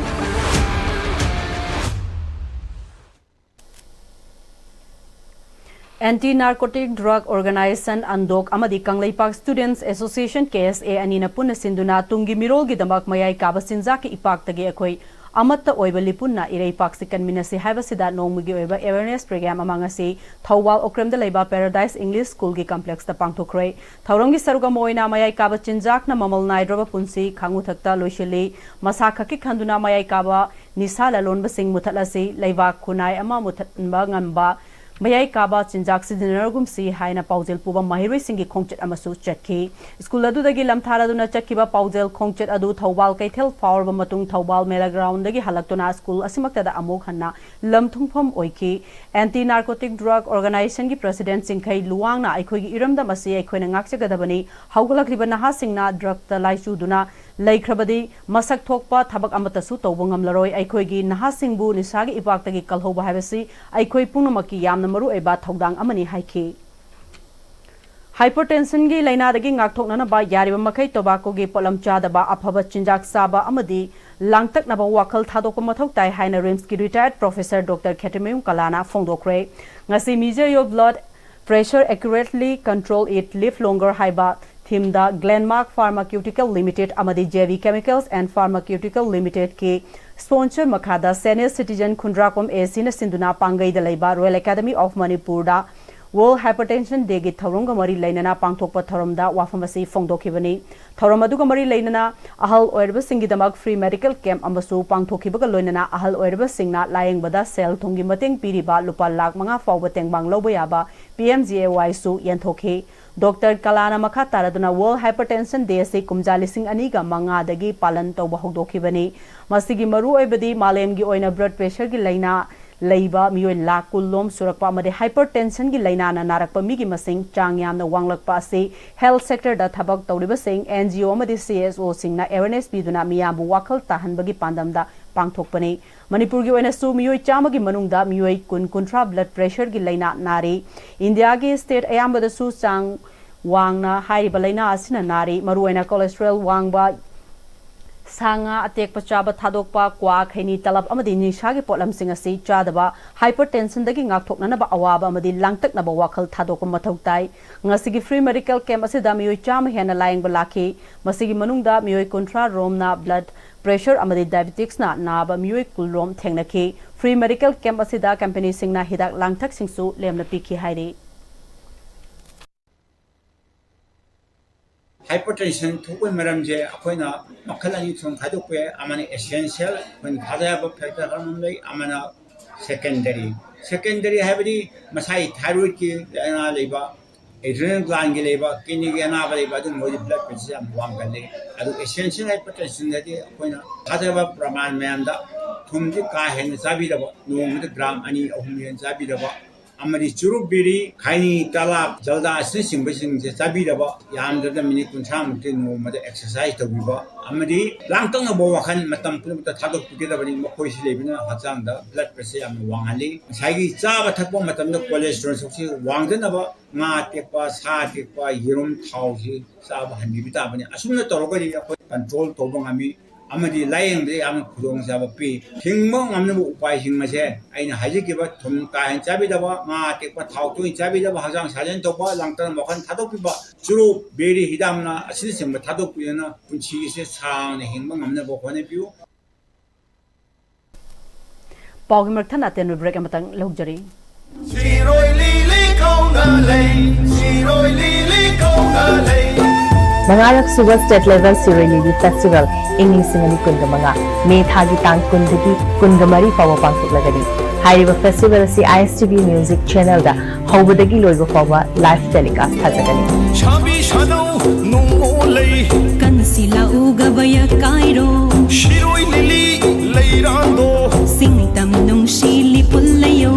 Anti Narcotic Drug Organisation, ꯑꯟꯗꯣꯛ, ꯑꯃꯗꯤ ꯀꯪꯂꯩꯄꯥꯛ Students Association, ꯀꯦ ꯑꯦꯁ ꯑꯦ, ꯑꯅꯤꯅ ꯄꯨꯟꯅ ꯁꯤꯟꯗꯨꯅ ꯇꯨꯡꯒꯤ ꯃꯤꯔꯣꯜꯒꯤꯗꯃꯛ ꯃꯌꯥꯏ ꯀꯥꯕ ꯆꯤꯟꯖꯥꯛꯀꯤ ꯏꯄꯥꯛꯇꯒꯤ ꯑꯩꯈꯣꯏ ꯑꯃꯠꯇ ꯑꯣꯏꯕ ꯂꯤꯄꯨꯟꯅ ꯏꯔꯩꯄꯥꯛꯁꯤ ꯀꯟꯃꯤꯟꯅꯁꯤ ꯍꯥꯏꯕꯁꯤꯗ ꯅꯣꯡꯃꯒꯤ ꯑꯣꯏꯕ awareness program ꯑꯃ ꯉꯁꯤ ꯊꯧꯕꯥꯜ ꯑꯣꯀ꯭ꯔꯦꯝꯗ ꯂꯩꯕ Paradise English Schoolꯒꯤ complexꯇ ꯄꯥꯡꯊꯣꯛꯈ꯭ꯔꯦ꯫ ꯊꯧꯔꯝꯒꯤ ꯁꯔꯨꯛ ꯑꯃ ꯑꯣꯏꯅ ꯃꯌꯥꯏ ꯀꯥꯕ ꯆꯤꯟꯖꯥꯛꯅ ꯃꯃꯜ ꯅꯥꯏꯗ꯭ꯔꯕ ꯄꯨꯟꯁꯤ ꯈꯥꯉꯨꯊꯛꯇ ꯂꯣꯏꯁꯤꯜꯂꯤ꯫ ꯃꯁꯥ ꯈꯛꯀꯤ ꯈꯟꯗꯨꯅ ꯃꯌꯥꯏ ꯀꯥꯕ ꯅꯤꯁꯥ ꯂꯂꯣꯟꯕꯁꯤꯡ ꯃꯨꯊꯠꯂꯁꯤ, ꯂꯩꯕꯥꯛ ꯈꯨꯟꯅꯥꯏ ꯑꯃ ꯃꯨꯊꯠꯍꯟꯕ ꯉꯝꯕ ꯃꯌꯥꯏ ꯀꯥꯕ ꯆꯤꯟꯖꯥꯛ ꯁꯤꯖꯤꯟꯅꯔꯒꯨꯝꯁꯤ ꯍꯥꯏꯅ ꯄꯥꯎꯖꯦꯜ ꯄꯨꯕ ꯃꯍꯩꯔꯣꯏꯁꯤꯡꯒꯤ ꯈꯣꯡꯆꯠ ꯑꯃꯁꯨ ꯆꯠꯈꯤ꯫ ꯁ꯭ꯀꯨꯜ ꯑꯗꯨꯗꯒꯤ ꯂꯝꯊꯥꯔꯗꯨꯅ ꯆꯠꯈꯤꯕ ꯄꯥꯎꯖꯦꯜ ꯈꯣꯡꯆꯠ ꯑꯗꯨ ꯊꯧꯕꯥꯜ ꯀꯩꯊꯦꯜ ꯐꯥꯎꯔꯕ ꯃꯇꯨꯡ ꯊꯧꯕꯥꯜ ꯃꯦꯂꯥ ꯒ꯭ꯔꯥꯎꯟꯗꯒꯤ ꯍꯜꯂꯛꯇꯨꯅ ꯁ꯭ꯀꯨꯜ ꯑꯁꯤꯃꯛꯇꯗ ꯑꯃꯨꯛ ꯍꯟꯅ ꯂꯝ ꯊꯨꯡꯐꯝ ꯑꯣꯏꯈꯤ꯫ Anti Narcotic Drug Organizationꯒꯤ president ꯆꯤꯡꯈꯩ ꯂꯨꯋꯥꯡꯅ ꯑꯩꯈꯣꯏꯒꯤ ꯏꯔꯝꯗꯝ ꯑꯁꯤ ꯑꯩꯈꯣꯏꯅ ꯉꯥꯛꯆꯒꯗꯕꯅꯤ, ꯍꯧꯒꯠꯂꯛꯂꯤꯕ ꯅꯍꯥꯁꯤꯡꯅ drugꯇ ꯂꯥꯏꯆꯨꯗꯨꯅ ꯂꯩꯈ꯭ꯔꯕꯗꯤ ꯃꯁꯛ ꯊꯣꯛꯄ ꯊꯕꯛ ꯑꯃꯠꯇꯁꯨ ꯇꯧꯕ ꯉꯝꯂꯔꯣꯏ꯫ ꯑꯩꯈꯣꯏꯒꯤ ꯅꯍꯥꯁꯤꯡꯕꯨ ꯅꯤꯁꯥꯒꯤ ꯏꯄꯥꯛꯇꯒꯤ ꯀꯜꯍꯧꯕ ꯍꯥꯏꯕꯁꯤ ꯑꯩꯈꯣꯏ ꯄꯨꯝꯅꯃꯛꯀꯤ ꯌꯥꯝꯅ ꯃꯔꯨꯑꯣꯏꯕ ꯊꯧꯗꯥꯡ ꯑꯃꯅꯤ ꯍꯥꯏꯈꯤ꯫ Hypertensionꯒꯤ ꯂꯥꯏꯅꯥꯗꯒꯤ ꯉꯥꯛꯊꯣꯛꯅꯅꯕ ꯌꯥꯔꯤꯕ ꯃꯈꯩ tobaccoꯒꯤ ꯄꯣꯠꯂꯝ ꯆꯥꯗꯕ, ꯑꯐꯕ ꯆꯤꯟꯖꯥꯛ ꯆꯥꯕ ꯑꯃꯗꯤ ꯂꯥꯡꯇꯛꯅꯕ ꯋꯥꯈꯜ ꯊꯥꯗꯣꯛꯄ ꯃꯊꯧ ꯇꯥꯏ ꯍꯥꯏꯅ RIMSꯀꯤ retired professor Doctor ꯈꯦꯇ꯭ꯔꯤꯃꯌꯨꯝ ꯀꯂꯥꯅ ꯐꯣꯡꯗꯣꯛꯈ꯭ꯔꯦ꯫ ꯉꯁꯤ Measure Your Blood Pressure, Accurately Control It, Live Longer ꯍꯥꯏꯕ themeꯗ Glenmark Pharmaceutical Limited ꯑꯃꯗꯤ JV Chemicals and Pharmaceutical Limitedꯀꯤ sponsor ꯃꯈꯥꯗ senior citizen ꯈꯨꯟꯗ꯭ꯔꯥꯀꯣꯝ ACꯅ ꯁꯤꯟꯗꯨꯅ ꯄꯥꯡꯒꯩꯗ ꯂꯩꯕ Royal Academy of Manipurꯗ World Hypertension Dayꯒꯤ ꯊꯧꯔꯝꯒ ꯃꯔꯤ ꯂꯩꯅꯅ ꯄꯥꯡꯊꯣꯛꯄ ꯊꯧꯔꯝꯗ ꯋꯥꯐꯝ ꯑꯁꯤ ꯐꯣꯡꯗꯣꯛꯈꯤꯕꯅꯤ꯫ ꯊꯧꯔꯝ ꯑꯗꯨꯒ ꯃꯔꯤ ꯂꯩꯅꯅ ꯑꯍꯜ ꯑꯣꯏꯔꯕꯁꯤꯡꯒꯤꯗꯃꯛ free medical camp ꯑꯃꯁꯨ ꯄꯥꯡꯊꯣꯛꯈꯤꯕꯒ ꯂꯣꯏꯅꯅ ꯑꯍꯜ ꯑꯣꯏꯔꯕꯁꯤꯡꯅ ꯂꯥꯌꯦꯡꯕꯗ ꯁꯦꯜ ꯊꯨꯝꯒꯤ ꯃꯇꯦꯡ ꯄꯤꯔꯤꯕ ꯂꯨꯄꯥ ꯂꯥꯈ ꯃꯉꯥ ꯐꯥꯎꯕ ꯇꯦꯡꯕꯥꯡ ꯂꯧꯕ ꯌꯥꯕ PMJAYꯁꯨ ꯌꯦꯟꯊꯣꯛꯈꯤ꯫ Doctor ꯀꯂꯥꯅ ꯃꯈꯥ ꯇꯥꯔꯗꯨꯅ World Hypertension Day ꯑꯁꯤ ꯀꯨꯝꯖꯥ ꯂꯤꯁꯤꯡ ꯑꯅꯤꯒ ꯃꯉꯥꯗꯒꯤ ꯄꯥꯂꯟ ꯇꯧꯕ ꯍꯧꯗꯣꯛꯈꯤꯕꯅꯤ꯫ ꯃꯁꯤꯒꯤ ꯃꯔꯨꯑꯣꯏꯕꯗꯤ ꯃꯥꯂꯦꯝꯒꯤ ꯑꯣꯏꯅ blood pressureꯒꯤ ꯂꯥꯏꯅꯥ ꯂꯩꯕ ꯃꯤꯑꯣꯏ ꯂꯥꯈ ꯀꯨꯟꯂꯣꯝ ꯁꯨꯔꯛꯄ ꯑꯃꯗꯤ hypertensionꯒꯤ ꯂꯥꯏꯅꯥꯅ ꯅꯥꯔꯛꯄ ꯃꯤꯒꯤ ꯃꯁꯤꯡ ꯆꯥꯡ ꯌꯥꯝꯅ ꯋꯥꯡꯂꯛꯄ ꯑꯁꯤ health sectorꯗ ꯊꯕꯛ ꯇꯧꯔꯤꯕꯁꯤꯡ, NGO ꯑꯃꯗꯤ CSOꯁꯤꯡꯅ awareness ꯄꯤꯗꯨꯅ ꯃꯤꯌꯥꯝꯕꯨ ꯋꯥꯈꯜ ꯇꯥꯍꯟꯕꯒꯤ ꯄꯥꯟꯗꯝꯗ ꯄꯥꯡꯊꯣꯛꯄꯅꯤ꯫ ꯃꯅꯤꯄꯨꯔꯒꯤ ꯑꯣꯏꯅꯁꯨ ꯃꯤꯑꯣꯏ ꯆꯥꯝꯃꯒꯤ ꯃꯅꯨꯡꯗ ꯃꯤꯑꯣꯏ ꯀꯨꯟ, ꯀꯨꯟꯊ꯭ꯔꯥ blood pressureꯒꯤ ꯂꯥꯏꯅꯥ ꯅꯥꯔꯤ꯫ ꯏꯟꯗꯤꯌꯥꯒꯤ state ꯑꯌꯥꯝꯕꯗꯁꯨ ꯆꯥꯡ ꯋꯥꯡꯅ ꯍꯥꯏꯔꯤꯕ ꯂꯥꯏꯅꯥ ꯑꯁꯤꯅ ꯅꯥꯔꯤ꯫ ꯃꯔꯨꯑꯣꯏꯅ cholesterol ꯋꯥꯡꯕ, ꯁꯥ ꯉꯥ ꯑꯇꯦꯛꯄ ꯆꯥꯕ ꯊꯥꯗꯣꯛꯄ, ꯀ꯭ꯋꯥ, ꯈꯩꯅꯤ, ꯇꯂꯞ ꯑꯃꯗꯤ ꯅꯤꯁꯥꯒꯤ ꯄꯣꯠꯂꯝꯁꯤꯡ ꯑꯁꯤ ꯆꯥꯗꯕ, hypertensionꯗꯒꯤ ꯉꯥꯛꯊꯣꯛꯅꯅꯕ ꯑꯋꯥꯕ ꯑꯃꯗꯤ ꯂꯥꯡꯇꯛꯅꯕ ꯋꯥꯈꯜ ꯊꯥꯗꯣꯛꯄ ꯃꯊꯧ ꯇꯥꯏ꯫ ꯉꯁꯤꯒꯤ free medical camp ꯑꯁꯤꯗ ꯃꯤꯑꯣꯏ ꯆꯥꯝꯃ ꯍꯦꯟꯅ ꯂꯥꯌꯦꯡꯕ ꯂꯥꯛꯈꯤ꯫ ꯃꯁꯤꯒꯤ ꯃꯅꯨꯡꯗ ꯃꯤꯑꯣꯏ ꯀꯨꯟꯊ꯭ꯔꯥ ꯔꯣꯝꯅ blood ꯄ꯭ꯔꯦꯁꯔ ꯑꯃꯗꯤ ꯗꯥꯏꯕꯦꯇꯤꯛꯁꯅ ꯅꯥꯕ ꯃꯤꯑꯣꯏ ꯀꯨꯟꯔꯣꯝ ꯊꯦꯡꯅꯈꯤ꯫ ꯐ꯭ꯔꯤ ꯃꯦꯗꯤꯀꯦꯜ ꯀꯦꯝꯞ ꯑꯁꯤꯗ ꯀꯝꯄꯦꯅꯤꯁꯤꯡꯅ ꯍꯤꯗꯥꯛ ꯂꯥꯡꯊꯛꯁꯤꯡꯁꯨ ꯂꯦꯝꯅ ꯄꯤꯈꯤ ꯍꯥꯏꯔꯤ꯫ ꯍꯥꯏꯄꯔꯇꯦꯟꯁꯟ ꯊꯣꯛꯄꯒꯤ ꯃꯔꯝꯁꯦ ꯑꯩꯈꯣꯏꯅ ꯃꯈꯜ ꯑꯅꯤ ꯊꯣꯛꯅ ꯈꯥꯏꯗꯣꯛꯄ ꯌꯥꯏ꯫ ꯑꯃꯅ ꯑꯦꯁꯦꯟꯁꯤꯌꯦꯜ, ꯑꯩꯈꯣꯏꯅ ꯊꯥꯖ ꯌꯥꯕ ꯐꯦꯛꯇꯔ ꯈꯔ ꯑꯃ ꯂꯩ꯫ ꯑꯃꯅ ꯁꯦꯀꯦꯟꯗꯔꯤ꯫ ꯁꯦꯀꯦꯟꯗꯔꯤ ꯍꯥꯏꯕꯗꯤ ꯃꯁꯥꯒꯤ ꯊꯥꯏꯔꯣꯏꯗꯀꯤ ꯂꯥꯏꯅꯥ ꯂꯩꯕ, ꯑꯦꯗ꯭ꯔꯤꯅꯦꯜ ꯒ꯭ꯂꯥꯟꯒꯤ ꯂꯩꯕ, ꯀꯤꯗꯅꯤꯒꯤ ꯑꯅꯥꯕ ꯂꯩꯕ, ꯑꯗꯨꯒꯨꯝꯕꯗꯤ ꯕ꯭ꯂꯗ ꯄ꯭ꯔꯦꯁꯔ ꯌꯥꯝ ꯋꯥꯡꯒꯜꯂꯤ꯫ ꯑꯗꯨ ꯑꯦꯁꯦꯟꯁꯤꯌꯦꯜ ꯍꯥꯏꯄꯔꯇꯦꯟꯁꯟꯗꯗꯤ ꯑꯩꯈꯣꯏꯅ ꯊꯥꯖꯕ ꯄ꯭ꯔꯃꯥꯟ ꯃꯌꯥꯝꯗ ꯊꯨꯝꯁꯤ ꯀꯥ ꯍꯦꯟꯅ ꯆꯥꯕꯤꯗꯕ, ꯅꯣꯡꯃꯗ ꯒ꯭ꯔꯥꯝ ꯑꯅꯤ ꯑꯍꯨꯝ ꯍꯦꯟꯅ ꯆꯥꯕꯤꯗꯕ, ꯑꯃꯗꯤ ꯆꯨꯔꯨꯞ, ꯕꯤꯔꯤ, ꯈꯩꯅꯤ, ꯇꯂꯥꯞ, ꯖꯜꯗꯥ ꯑꯁꯤꯅꯆꯤꯡꯕꯁꯤꯡꯁꯦ ꯆꯥꯕꯤꯗꯕ, ꯌꯥꯝꯗ꯭ꯔꯕꯗ ꯃꯤꯅꯤꯠ ꯀꯨꯟꯊ꯭ꯔꯥ ꯃꯨꯛꯇꯤ ꯅꯣꯡꯃꯗ ꯑꯦꯛꯁꯔꯁꯥꯏꯁ ꯇꯧꯕꯤꯕ, ꯑꯃꯗꯤ ꯂꯥꯡꯇꯛꯅꯕ ꯋꯥꯈꯜ ꯃꯇꯝ ꯄꯨꯝꯅꯃꯛꯇ ꯊꯥꯗꯣꯛꯄꯤꯒꯗꯕꯅꯤ꯫ ꯃꯈꯣꯏꯁꯤ ꯂꯩꯕꯅ ꯍꯛꯆꯥꯡꯗ ꯕ꯭ꯂꯗ ꯄ꯭ꯔꯦꯁꯔ ꯌꯥꯝꯅ ꯋꯥꯡꯍꯜꯂꯤ꯫ ꯉꯁꯥꯏꯒꯤ ꯆꯥꯕ ꯊꯛꯄ ꯃꯇꯝꯗ ꯀꯣꯂꯦꯁꯇ꯭ꯔꯣꯜ ꯁꯔꯨꯛꯁꯤ ꯋꯥꯡꯗꯅꯕ ꯉꯥ ꯑꯇꯦꯛꯄ, ꯁꯥ ꯑꯇꯦꯛꯄ, ꯌꯦꯔꯨꯝ, ꯊꯥꯎꯁꯤ ꯆꯥꯕ ꯍꯟꯕꯤꯕ ꯇꯥꯕꯅꯤ꯫ ꯑꯁꯨꯝꯅ ꯇꯧꯔꯒꯗꯤ ꯑꯩꯈꯣꯏ ꯀꯟꯇ꯭ꯔꯣꯜ ꯇꯧꯕ ꯉꯝꯃꯤ꯫ ꯑꯃꯗꯤ ꯂꯥꯌꯦꯡꯕꯗ ꯌꯥꯝꯅ ꯈꯨꯗꯣꯡꯆꯥꯕ ꯄꯤ꯫ ꯍꯤꯡꯕ ꯉꯝꯅꯕ ꯎꯄꯥꯏꯁꯤꯡ ꯑꯁꯦ ꯑꯩꯅ ꯍꯥꯏꯖꯈꯤꯕ ꯊꯨꯝ ꯀꯥ ꯍꯦꯟꯅ ꯆꯥꯕꯤꯗꯕ, ꯉꯥ ꯑꯇꯦꯛꯄ ꯊꯥꯎ ꯇꯣꯏꯅ ꯆꯥꯕꯤꯗꯕ, ꯍꯛꯆꯥꯡ ꯁꯥꯖꯦꯜ ꯇꯧꯕ, ꯂꯥꯡꯇꯛꯅꯕ ꯋꯥꯈꯜ ꯊꯥꯗꯣꯛꯄꯤꯕ, ꯆꯨꯔꯨꯞ, ꯕꯦꯔꯤ, ꯍꯤꯗꯥꯛ ꯃꯅꯥ ꯑꯁꯤꯅꯆꯤꯡꯕ ꯊꯥꯗꯣꯛꯄꯤꯗꯨꯅ ꯄꯨꯟꯁꯤ ꯑꯁꯦ ꯁꯥꯡꯅ ꯍꯤꯡꯕ ꯉꯝꯅꯕ ꯍꯣꯠꯅꯕꯤꯌꯨ꯫ ꯄꯥꯎꯒꯤ ꯃꯔꯛ ꯊꯠꯅ ꯑꯇꯦꯟꯕ ꯕ꯭ꯔꯦꯛ ꯑꯃꯇꯪ ꯂꯧꯖꯔꯤ꯫ ꯁꯤꯔꯣꯏ ꯂꯤꯂꯤ ꯀꯧꯅ ꯂꯩ, ꯁꯤꯔꯣꯏ ꯂꯤꯂꯤ ꯀꯧꯅ ꯂꯩ꯫ ꯃꯉꯥꯔꯛ ꯁꯨꯕ ꯁ꯭ꯇꯦꯠ ꯂꯦꯚꯦꯜ ꯁꯤꯔꯣꯏ ꯂꯤꯂꯤ ꯐꯦꯁꯇꯤꯚꯦꯜ ꯏꯪ ꯂꯤꯁꯤꯡ ꯑꯅꯤ ꯀꯨꯟꯒ ꯃꯉꯥ ꯃꯦ ꯊꯥꯒꯤ ꯇꯥꯡ ꯀꯨꯟꯗꯒꯤ ꯀꯨꯟꯒ ꯃꯔꯤ ꯐꯥꯎꯕ ꯄꯥꯡꯊꯣꯛꯂꯒꯅꯤ꯫ ꯍꯥꯏꯔꯤꯕ ꯐꯦꯁꯇꯤꯚꯦꯜ ꯑꯁꯤ ꯑꯥꯏ ꯑꯦꯁ ꯇꯤ ꯚꯤ ꯃ꯭ꯌꯨꯖꯤꯛ ꯆꯦꯅꯦꯜꯗ ꯍꯧꯕꯗꯒꯤ ꯂꯣꯏꯕ ꯐꯥꯎꯕ ꯂꯥꯏꯚ ꯇꯦꯂꯤꯀꯥꯁ ꯊꯥꯖꯒꯅꯤ꯫ ꯁꯥꯕꯤ ꯁꯥꯅꯧ ꯅꯣꯡꯃꯣ ꯂꯩ꯫ ꯀꯟꯁꯤꯜꯂꯛꯎ ꯒꯕꯌ ꯀꯥꯏꯔꯣ꯫ ꯁꯤꯔꯣꯏ ꯂꯤꯂꯤ ꯂꯩꯔꯥꯡꯗꯣ꯫ ꯁꯤꯡ ꯇꯝ ꯅꯨꯡꯁꯤ ꯂꯤꯄꯨꯜ ꯂꯩꯌꯣ꯫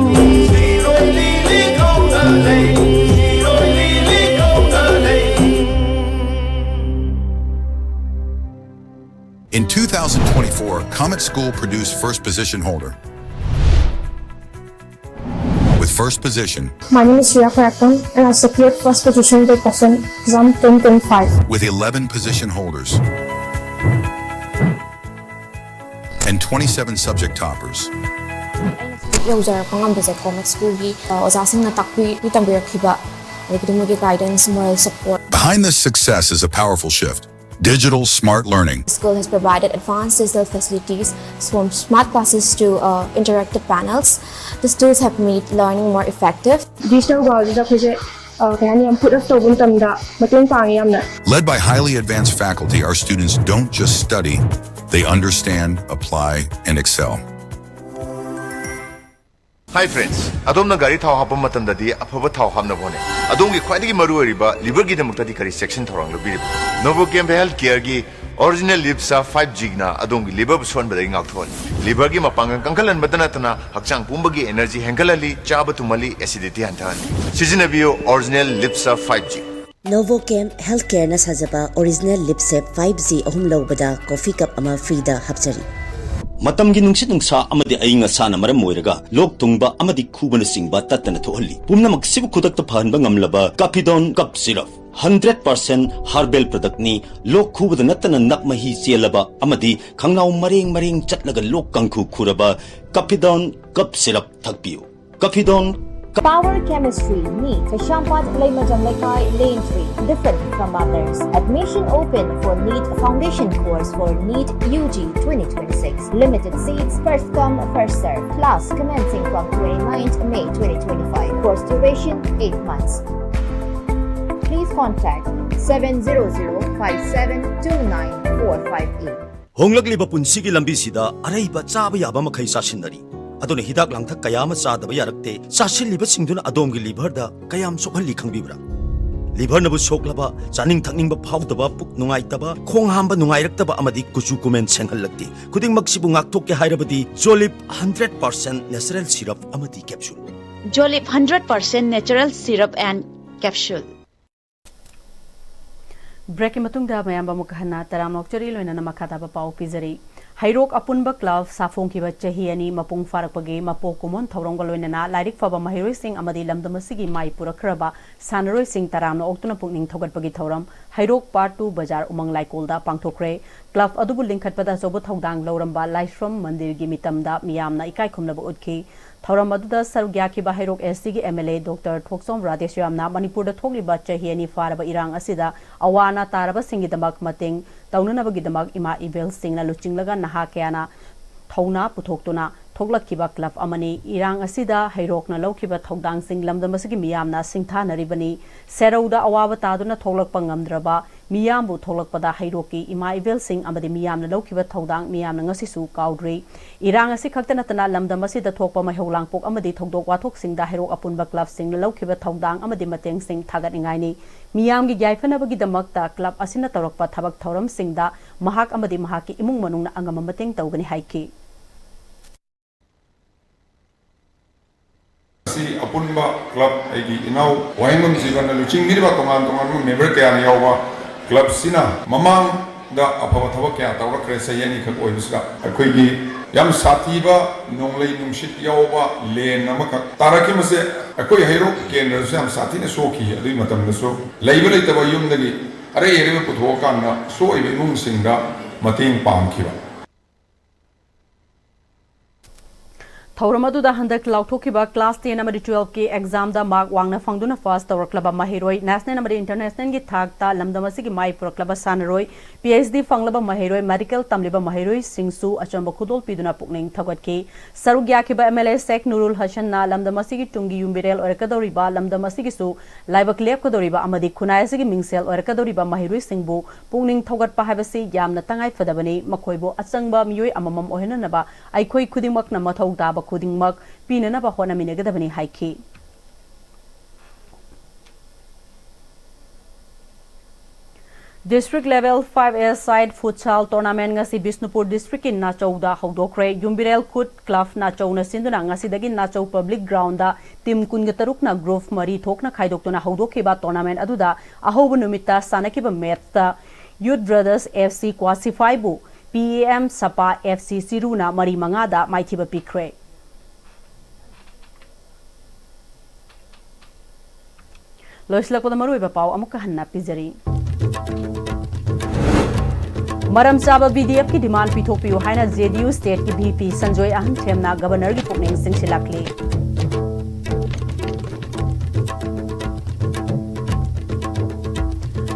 ꯁꯤꯔꯣꯏ ꯂꯤꯂꯤ ꯀꯧꯅ ꯂꯩ꯫ ꯁꯤꯔꯣꯏ ꯂꯤꯂꯤ ꯀꯧꯅ ꯂꯩ꯫ In two thousand twenty-four, Comet School produced first position holder. With first position. My name is Shreya Khairakton and I secured first position in the COSEN exam twenty twenty-five. With eleven position holders and twenty-seven subject toppers. ꯑꯩꯅ ꯍꯧꯖꯤꯛ ꯌꯧꯖꯔꯛꯄ ꯉꯝꯕꯁꯦ comet ꯁ꯭ꯀꯨꯜꯒꯤ, ꯑ, ꯑꯣꯖꯥꯁꯤꯡꯅ ꯇꯥꯛꯄꯤ ꯇꯝꯕꯤꯔꯛꯈꯤꯕ, ꯑꯗꯒꯤꯗꯤ ꯃꯣꯏꯒꯤ guidance, moral support. Behind this success is a powerful shift. Digital smart learning. School has provided advanced digital facilities, from smart classes to uh, interactive panels. These tools have made learning more effective. Digital world ꯗ ꯑꯩꯈꯣꯏꯁꯦ ꯀꯩ ꯍꯥꯏꯅꯤ, ꯌꯥꯝ put up ꯇꯧꯕ ꯃꯇꯝꯗ ꯃꯇꯦꯡ ꯄꯥꯡꯉꯦ ꯌꯥꯝꯅ꯫ Led by highly advanced faculty, our students don't just study, they understand, apply, and excel. Hi friends, ꯑꯗꯣꯝꯅ ꯒꯥꯔꯤ ꯊꯥꯎ ꯍꯥꯞꯄ ꯃꯇꯝꯗꯗꯤ ꯑꯐꯕ ꯊꯥꯎ ꯍꯥꯞꯅꯕ ꯍꯣꯠꯅꯩ꯫ ꯑꯗꯣꯝꯒꯤ ꯈ꯭ꯋꯥꯏꯗꯒꯤ ꯃꯔꯨ ꯑꯣꯏꯔꯤꯕ liver ꯒꯤꯗꯃꯛꯇꯗꯤ ꯀꯔꯤ ꯆꯦꯛꯁꯤꯟ ꯊꯧꯔꯥꯡ ꯂꯧꯕꯤꯔꯤꯕ? Novochem Health Care ꯒꯤ Original Lip Sap five G ꯅ ꯑꯗꯣꯝꯒꯤ liver ꯕꯨ ꯁꯣꯟꯕꯗꯒꯤ ꯉꯥꯛꯊꯣꯛꯍꯜꯂꯤ꯫ Liver ꯒꯤ ꯃꯄꯥꯡꯒꯜ ꯀꯟꯈꯠꯍꯟꯕꯇ ꯅꯠꯇꯅ ꯍꯛꯆꯥꯡ ꯄꯨꯝꯕꯒꯤ energy ꯍꯦꯟꯒꯠꯍꯜꯂꯤ, ꯆꯥꯕ ꯇꯨꯝꯍꯜꯂꯤ, acidity ꯍꯟꯊꯍꯜꯂꯤ꯫ ꯁꯤꯖꯤꯟꯅꯕꯤꯌꯨ Original Lip Sap five G꯫ Novochem Healthcare ꯅ ꯁꯥꯖꯕ Original Lip Sap five G ꯑꯍꯨꯝ ꯂꯧꯕꯗ coffee cup ꯑꯃ free ꯗ ꯍꯥꯞꯆꯔꯤ꯫ ꯃꯇꯝꯒꯤ ꯅꯨꯡꯁꯤꯠ ꯅꯨꯡꯁꯥ ꯑꯃꯗꯤ ꯑꯏꯪ ꯑꯁꯥꯅ ꯃꯔꯝ ꯑꯣꯏꯔꯒ ꯂꯣꯛ ꯊꯨꯡꯕ ꯑꯃꯗꯤ ꯈꯨꯕꯅꯆꯤꯡꯕ ꯇꯠꯇꯅ ꯊꯣꯛꯍꯜꯂꯤ꯫ ꯄꯨꯝꯅꯃꯛꯁꯤꯕꯨ ꯈꯨꯗꯛꯇ ꯐꯍꯟꯕ ꯉꯝꯂꯕ Capidon Cup Syrup, hundred percent herbal product ꯅꯤ꯫ ꯂꯣꯛ ꯈꯨꯕꯗ ꯅꯠꯇꯅ ꯅꯞ ꯃꯍꯤ ꯆꯦꯜꯂꯕ ꯑꯃꯗꯤ ꯈꯪꯅꯥꯎ ꯃꯔꯦꯡ ꯃꯔꯦꯡ ꯆꯠꯂꯒ ꯂꯣꯛ ꯀꯥꯡꯈꯨ ꯈꯨꯔꯕ Capidon Cup Syrup ꯊꯛꯄꯤꯌꯨ꯫ Capidon Cup Power Chemistry, NEET, Khaishampad, Leimajam Lekai, Lane three, different from others. Admission open for NEET Foundation Course for NEET U G twenty twenty-six. Limited seats, first come, first serve. Class commencing from twenty-ninth May twenty twenty-five. Course duration eight months. Please contact seven zero zero five seven two nine four five eight. ꯍꯣꯡꯂꯛꯂꯤꯕ ꯄꯨꯟꯁꯤꯒꯤ ꯂꯝꯕꯤꯁꯤꯗ ꯑꯔꯩꯕ ꯆꯥꯕ ꯌꯥꯕ ꯃꯈꯩ ꯆꯥꯁꯤꯟꯅꯔꯤ꯫ ꯑꯗꯨꯅ ꯍꯤꯗꯥꯛ ꯂꯥꯡꯊꯛ ꯀꯌꯥ ꯑꯃ ꯆꯥꯗꯕ ꯌꯥꯔꯛꯇꯦ꯫ ꯆꯥꯁꯤꯜꯂꯤꯕꯁꯤꯡꯗꯨꯅ ꯑꯗꯣꯝꯒꯤ liver ꯗ ꯀꯌꯥꯝ ꯁꯣꯛꯍꯜꯂꯤ ꯈꯪꯕꯤꯕ꯭ꯔꯥ? Liver ꯅꯕꯨ ꯁꯣꯛꯂꯕ, ꯆꯥꯅꯤꯡ ꯊꯛꯅꯤꯡꯕ ꯐꯥꯎꯗꯕ, ꯄꯨꯛ ꯅꯨꯡꯉꯥꯏꯇꯕ, ꯈꯣꯡ ꯍꯥꯝꯕ ꯅꯨꯡꯉꯥꯏꯔꯛꯇꯕ ꯑꯃꯗꯤ ꯀꯨꯆꯨ ꯀꯨꯃꯦꯟ ꯁꯦꯡꯍꯜꯂꯛꯇꯦ꯫ ꯈꯨꯗꯤꯡꯃꯛꯁꯤꯕꯨ ꯉꯥꯛꯊꯣꯛꯀꯦ ꯍꯥꯏꯔꯕꯗꯤ Jolib hundred percent natural syrup ꯑꯃꯗꯤ capsule꯫ Jolib hundred percent natural syrup and capsule. Break ꯀꯤ ꯃꯇꯨꯡꯗ ꯃꯌꯥꯝꯕ ꯑꯃꯨꯛ ꯍꯟꯅ ꯇꯔꯥꯝꯅ ꯑꯣꯛꯆꯔꯤ, ꯂꯣꯏꯅꯅ ꯃꯈꯥ ꯇꯥꯕ ꯄꯥꯎ ꯄꯤꯖꯔꯤ꯫ ꯍꯩꯔꯣꯛ ꯑꯄꯨꯟꯕ club ꯁꯥꯐꯣꯡꯈꯤꯕ ꯆꯍꯤ ꯑꯅꯤ ꯃꯄꯨꯡ ꯐꯥꯔꯛꯄꯒꯤ ꯃꯄꯣꯛ ꯀꯨꯝꯑꯣꯟ ꯊꯧꯔꯝꯒ ꯂꯣꯏꯅꯅ ꯂꯥꯏꯔꯤꯛ ꯐꯕ ꯃꯍꯩꯔꯣꯏꯁꯤꯡ ꯑꯃꯗꯤ ꯂꯝꯗꯝ ꯑꯁꯤꯒꯤ ꯃꯥꯏ ꯄꯨꯔꯛꯈ꯭ꯔꯕ ꯁꯥꯟꯅꯔꯣꯏꯁꯤꯡ ꯇꯔꯥꯝꯅ ꯑꯣꯛꯇꯨꯅ ꯄꯨꯛꯅꯤꯡ ꯊꯧꯒꯠꯄꯒꯤ ꯊꯧꯔꯝ ꯍꯩꯔꯣꯛ Part two ꯕꯖꯥꯔ ꯎꯃꯪ ꯂꯥꯏꯀꯣꯜꯗ ꯄꯥꯡꯊꯣꯛꯈ꯭ꯔꯦ꯫ Club ꯑꯗꯨꯕꯨ ꯂꯤꯡꯈꯠꯄꯗ ꯑꯆꯧꯕ ꯊꯧꯗꯥꯡ ꯂꯧꯔꯝꯕ ꯂꯥꯏꯁ꯭ꯔꯝ ꯃꯟꯗꯤꯔꯒꯤ ꯃꯤꯇꯝꯗ ꯃꯤꯌꯥꯝꯅ ꯏꯀꯥꯏ ꯈꯨꯝꯅꯕ ꯎꯠꯈꯤ꯫ ꯊꯧꯔꯝ ꯑꯗꯨꯗ ꯁꯔꯨꯛ ꯌꯥꯈꯤꯕ ꯍꯩꯔꯣꯛ ꯑꯦꯁ ꯁꯤꯒꯤ ꯑꯦꯝ ꯑꯦꯜ ꯑꯦ ꯗꯣꯛꯇꯔ ꯊꯣꯛꯆꯣꯝ ꯔꯥꯙꯦꯁ꯭ꯌꯥꯝꯅ ꯃꯅꯤꯄꯨꯔꯗ ꯊꯣꯛꯂꯤꯕ ꯆꯍꯤ ꯑꯅꯤ ꯐꯥꯔꯕ ꯏꯔꯥꯡ ꯑꯁꯤꯗ ꯑꯋꯥ ꯑꯅꯥ ꯇꯥꯔꯕꯁꯤꯡꯒꯤꯗꯃꯛ ꯃꯇꯦꯡ ꯇꯧꯅꯅꯕꯒꯤꯗꯃꯛ ꯏꯃꯥ ꯏꯕꯦꯜꯁꯤꯡꯅ ꯂꯨꯆꯤꯡꯂꯒ ꯅꯍꯥ ꯀꯌꯥꯅ ꯊꯧꯅꯥ ꯄꯨꯊꯣꯛꯇꯨꯅ ꯊꯣꯛꯂꯛꯈꯤꯕ ꯀ꯭ꯂꯕ ꯑꯃꯅꯤ꯫ ꯏꯔꯥꯡ ꯑꯁꯤꯗ ꯍꯩꯔꯣꯛꯅ ꯂꯧꯈꯤꯕ ꯊꯧꯗꯥꯡꯁꯤꯡ ꯂꯝꯗꯝ ꯑꯁꯤꯒꯤ ꯃꯤꯌꯥꯝꯅ ꯁꯤꯡꯊꯥꯅꯔꯤꯕꯅꯤ꯫ ꯁꯦꯔꯧꯗ ꯑꯋꯥꯕ ꯇꯥꯗꯨꯅ ꯊꯣꯛꯂꯛꯄ ꯉꯝꯗ꯭ꯔꯕ ꯃꯤꯌꯥꯝꯕꯨ ꯊꯣꯛꯂꯛꯄꯗ ꯍꯩꯔꯣꯛꯀꯤ ꯏꯃꯥ ꯏꯕꯦꯜꯁꯤꯡ ꯑꯃꯗꯤ ꯃꯤꯌꯥꯝꯅ ꯂꯧꯈꯤꯕ ꯊꯧꯗꯥꯡ ꯃꯤꯌꯥꯝꯅ ꯉꯁꯤꯁꯨ ꯀꯥꯎꯗ꯭ꯔꯤ꯫ ꯏꯔꯥꯡ ꯑꯁꯤ ꯈꯛꯇ ꯅꯠꯇꯅ ꯂꯝꯗꯝ ꯑꯁꯤꯗ ꯊꯣꯛꯄ ꯃꯩꯍꯧ ꯂꯥꯡꯄꯣꯛ ꯑꯃꯗꯤ ꯊꯧꯗꯣꯛ ꯋꯥꯊꯣꯛꯁꯤꯡꯗ ꯍꯩꯔꯣꯛ ꯑꯄꯨꯟꯕ ꯀ꯭ꯂꯕꯁꯤꯡꯅ ꯂꯧꯈꯤꯕ ꯊꯧꯗꯥꯡ ꯑꯃꯗꯤ ꯃꯇꯦꯡꯁꯤꯡ ꯊꯥꯒꯠꯅꯤꯡꯉꯥꯏꯅꯤ꯫ ꯃꯤꯌꯥꯝꯒꯤ ꯌꯥꯏꯐꯅꯕꯒꯤꯗꯃꯛꯇ ꯀ꯭ꯂꯕ ꯑꯁꯤꯅ ꯇꯧꯔꯛꯄ ꯊꯕꯛ ꯊꯧꯔꯝꯁꯤꯡꯗ ꯃꯍꯥꯛ ꯑꯃꯗꯤ ꯃꯍꯥꯛꯀꯤ ꯏꯃꯨꯡ ꯃꯅꯨꯡꯅ ꯑꯉꯝꯕ ꯃꯇꯦꯡ ꯇꯧꯒꯅꯤ ꯍꯥꯏꯈꯤ꯫ ꯑꯁꯤ ꯑꯄꯨꯟꯕ ꯀ꯭ꯂꯕ ꯑꯩꯒꯤ ꯏꯅꯥꯎ ꯋꯥꯍꯦꯡꯕꯝ ꯖꯤꯕꯟꯅ ꯂꯨꯆꯤꯡꯕꯤꯔꯤꯕ ꯇꯣꯉꯥꯟ ꯇꯣꯉꯥꯟꯕ ꯃꯦꯝꯕꯔ ꯀꯌꯥꯅ ꯌꯥꯎꯕ ꯀ꯭ꯂꯕꯁꯤꯅ ꯃꯃꯥꯡꯗ ꯑꯐꯕ ꯊꯕꯛ ꯀꯌꯥ ꯇꯧꯔꯛꯈ꯭ꯔꯦ꯫ ꯆꯍꯤ ꯑꯅꯤꯈꯛ ꯑꯣꯏꯕꯁꯤꯗ ꯑꯩꯈꯣꯏꯒꯤ ꯌꯥꯝ ꯁꯥꯊꯤꯕ ꯅꯣꯡꯂꯩ ꯅꯨꯡꯁꯤꯠ ꯌꯥꯎꯕ ꯂꯦꯟ ꯑꯃꯈꯛ ꯇꯥꯔꯛꯈꯤꯕꯁꯦ ꯑꯩꯈꯣꯏ ꯍꯩꯔꯣꯛ ꯀꯦꯟꯗ꯭ꯔꯗꯁꯨ ꯌꯥꯝ ꯁꯥꯊꯤꯅ ꯁꯣꯛꯈꯤ꯫ ꯑꯗꯨꯒꯤ ꯃꯇꯝꯗꯁꯨ ꯂꯩꯕ ꯂꯩꯇꯕ ꯌꯨꯝꯗꯒꯤ ꯑꯔꯩ ꯑꯔꯩꯕ ꯄꯨꯊꯣꯛꯑꯀꯥꯟꯗ ꯁꯣꯛꯏꯕ ꯏꯃꯨꯡꯁꯤꯡꯗ ꯃꯇꯦꯡ ꯄꯥꯡꯈꯤꯕ꯫ ꯊꯧꯔꯝ ꯑꯗꯨꯗ ꯍꯟꯗꯛ ꯂꯥꯎꯊꯣꯛꯈꯤꯕ class ten ꯑꯃꯗꯤ twelve ꯀꯤ exam ꯗ mark ꯋꯥꯡꯅ ꯐꯪꯗꯨꯅ pass ꯇꯧꯔꯛꯂꯕ ꯃꯍꯩꯔꯣꯏ, national ꯑꯃꯗꯤ international ꯒꯤ ꯊꯥꯛꯇ ꯂꯝꯗꯝ ꯑꯁꯤꯒꯤ ꯃꯥꯏ ꯄꯨꯔꯛꯂꯕ ꯁꯥꯟꯅꯔꯣꯏ, P H D ꯐꯪꯂꯕ ꯃꯍꯩꯔꯣꯏ, medical ꯇꯝꯂꯤꯕ ꯃꯍꯩꯔꯣꯏꯁꯤꯡꯁꯨ ꯑꯆꯝꯕ ꯈꯨꯗꯣꯜ ꯄꯤꯗꯨꯅ ꯄꯨꯛꯅꯤꯡ ꯊꯧꯒꯠꯈꯤ꯫ ꯁꯔꯨꯛ ꯌꯥꯈꯤꯕ M L A Sheikh Nurul Hassan ꯅ ꯂꯝꯗꯝ ꯑꯁꯤꯒꯤ ꯇꯨꯡꯒꯤ ꯌꯨꯝꯕꯤꯔꯦꯜ ꯑꯣꯏꯔꯛꯀꯗꯧꯔꯤꯕ, ꯂꯝꯗꯝ ꯑꯁꯤꯒꯤꯁꯨ ꯂꯥꯏꯕꯛ ꯂꯦꯞꯀꯗꯧꯔꯤꯕ ꯑꯃꯗꯤ ꯈꯨꯟꯅꯥꯏ ꯑꯁꯤꯒꯤ ꯃꯤꯡꯁꯦꯜ ꯑꯣꯏꯔꯛꯀꯗꯧꯔꯤꯕ ꯃꯍꯩꯔꯣꯏꯁꯤꯡꯕꯨ ꯄꯨꯛꯅꯤꯡ ꯊꯧꯒꯠꯄ ꯍꯥꯏꯕꯁꯤ ꯌꯥꯝꯅ ꯇꯉꯥꯏ ꯐꯗꯕꯅꯤ꯫ ꯃꯈꯣꯏꯕꯨ ꯑꯆꯪꯕ ꯃꯤꯑꯣꯏ ꯑꯃꯃꯝ ꯑꯣꯏꯍꯟꯅꯅꯕ ꯑꯩꯈꯣꯏ ꯈꯨꯗꯤꯡꯃꯛꯅ ꯃꯊꯧ ꯇꯥꯕ ꯈꯨꯗꯤꯡꯃꯛ ꯄꯤꯅꯅꯕ ꯍꯣꯠꯅꯃꯤꯟꯅꯒꯗꯕꯅꯤ ꯍꯥꯏꯈꯤ꯫ District Level five A side futsal tournament ꯉꯁꯤ ꯕꯤꯁꯅꯨꯄꯨꯔ district ꯀꯤ ꯅꯥꯆꯧꯗ ꯍꯧꯗꯣꯛꯈ꯭ꯔꯦ꯫ ꯌꯨꯝꯕꯤꯔꯦꯜ ꯈꯨꯠ club ꯅꯥꯆꯧꯅ ꯁꯤꯟꯗꯨꯅ ꯉꯁꯤꯗꯒꯤ ꯅꯥꯆꯧ public ground ꯗ team ꯀꯨꯟꯒ ꯇꯔꯨꯛꯅ group ꯃꯔꯤ ꯊꯣꯛꯅ ꯈꯥꯏꯗꯣꯛꯇꯨꯅ ꯍꯧꯗꯣꯛꯈꯤꯕ tournament ꯑꯗꯨꯗ ꯑꯍꯧꯕ ꯅꯨꯃꯤꯠꯇ ꯁꯥꯟꯅꯈꯤꯕ match ꯇ Youth Brothers F C ꯀ꯭ꯋꯥꯁꯤꯐꯥꯏꯕꯨ P A M ꯁꯄꯥ F C ꯆꯤꯔꯨꯅ ꯃꯔꯤ ꯃꯉꯥꯗ ꯃꯥꯏꯊꯤꯕ ꯄꯤꯈ꯭ꯔꯦ꯫ ꯂꯣꯏꯁꯤꯜꯂꯛꯄꯗ ꯃꯔꯨꯑꯣꯏꯕ ꯄꯥꯎ ꯑꯃꯨꯛꯀ ꯍꯟꯅ ꯄꯤꯖꯔꯤ꯫ ꯃꯔꯝ ꯆꯥꯕ ꯕꯤ ꯗꯤ ꯑꯦꯐꯀꯤ ꯗꯤꯃꯥꯟ ꯄꯤꯊꯣꯛꯄꯤꯌꯨ ꯍꯥꯏꯅ ꯖꯦ ꯗꯤ ꯌꯨ ꯁ꯭ꯇꯦꯠꯀꯤ ꯚꯤ ꯄꯤ ꯁꯟꯖꯣꯏ ꯑꯍꯟꯊꯦꯝꯅ ꯒꯕꯔꯅꯔꯒꯤ ꯄꯨꯛꯅꯤꯡ ꯆꯤꯡꯁꯤꯜꯂꯛꯂꯤ꯫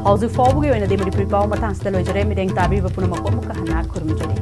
ꯍꯧꯖꯤꯛ ꯐꯥꯎꯕꯒꯤ ꯑꯣꯏꯅꯗꯤ ꯃꯅꯤꯄꯨꯔꯤ ꯄꯥꯎ ꯃꯇꯥꯡꯁꯤꯗ ꯂꯣꯏꯖꯔꯦ꯫ ꯃꯤꯠꯌꯦꯡ ꯇꯥꯕꯤꯕ ꯄꯨꯝꯅꯃꯛꯄꯨ ꯑꯃꯨꯛꯀ ꯍꯟꯅ ꯈꯨꯔꯨꯝꯖꯔꯤ꯫